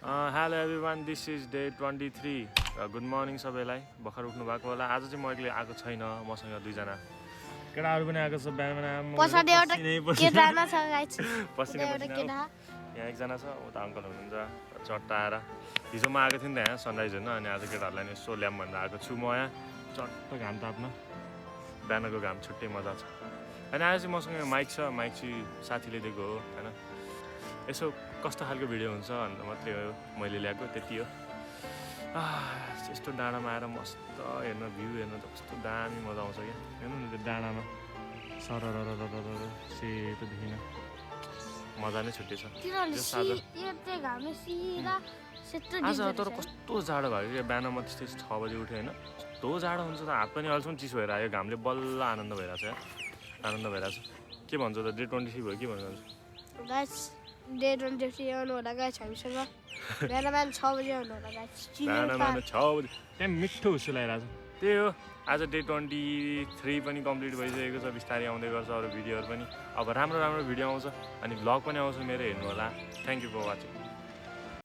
Hello everyone, this is day 23। Good morning सबैलाई। भर्खर उठ्नु भएको होला। आज चाहिँ म एक्लै आएको छैन, मसँग दुईजना केटाहरू पनि आएको छ। यहाँ एकजना छ, उता अङ्कल हुनुहुन्छ चट्टा आएर। हिजो म आएको थिएँ नि त यहाँ सनराइज हेर्न, अनि आज केटाहरूलाई नि यसो ल्याम भनेर आएको छु म यहाँ। चट्ट घाम ताप्न, बिहानको घाम छुट्टै मजा छ। अनि आज चाहिँ मसँग माइक छ, माइक चाहिँ साथीले दिएको हो होइन। यसो कस्तो खालको भिडियो हुन्छ भनेर मात्रै हो मैले ल्याएको, त्यति हो। यस्तो डाँडामा आएर मस्त हेर्न, भ्यू हेर्न त कस्तो दामी मजा आउँछ क्या। हेर्नु न त्यो डाँडामा सरर सेतो देखिन मजा नै छुट्टै छ। आज तर कस्तो जाडो भयो क्या। बिहानमा त्यस्तै 6 बजी उठ्यो होइन, कस्तो जाडो हुन्छ त, हात पनि अहिलेसम्म चिसो भएर आयो। घामले बल्ल आनन्द भइरहेछ यार, आनन्द भइरहेछ। के भन्छ त, डे 23 भयो, के भन्नुहुन्छ? डे 23 आउनु होला गाइस हामीसँग। बिहान 6 बजे आउनु होला गाइस। बिहान 6 बजे त्यहाँ मिठो हुस्सो लागिरहेछ। त्यही हो, आज डे 23 पनि कम्प्लिट भइसकेको छ। बिस्तारै आउँदै गर्छ अरू भिडियोहरू पनि। अब राम्रो भिडियो आउँछ अनि भ्लग पनि आउँछ मेरो, हेर्नु होला। Thank you for watching.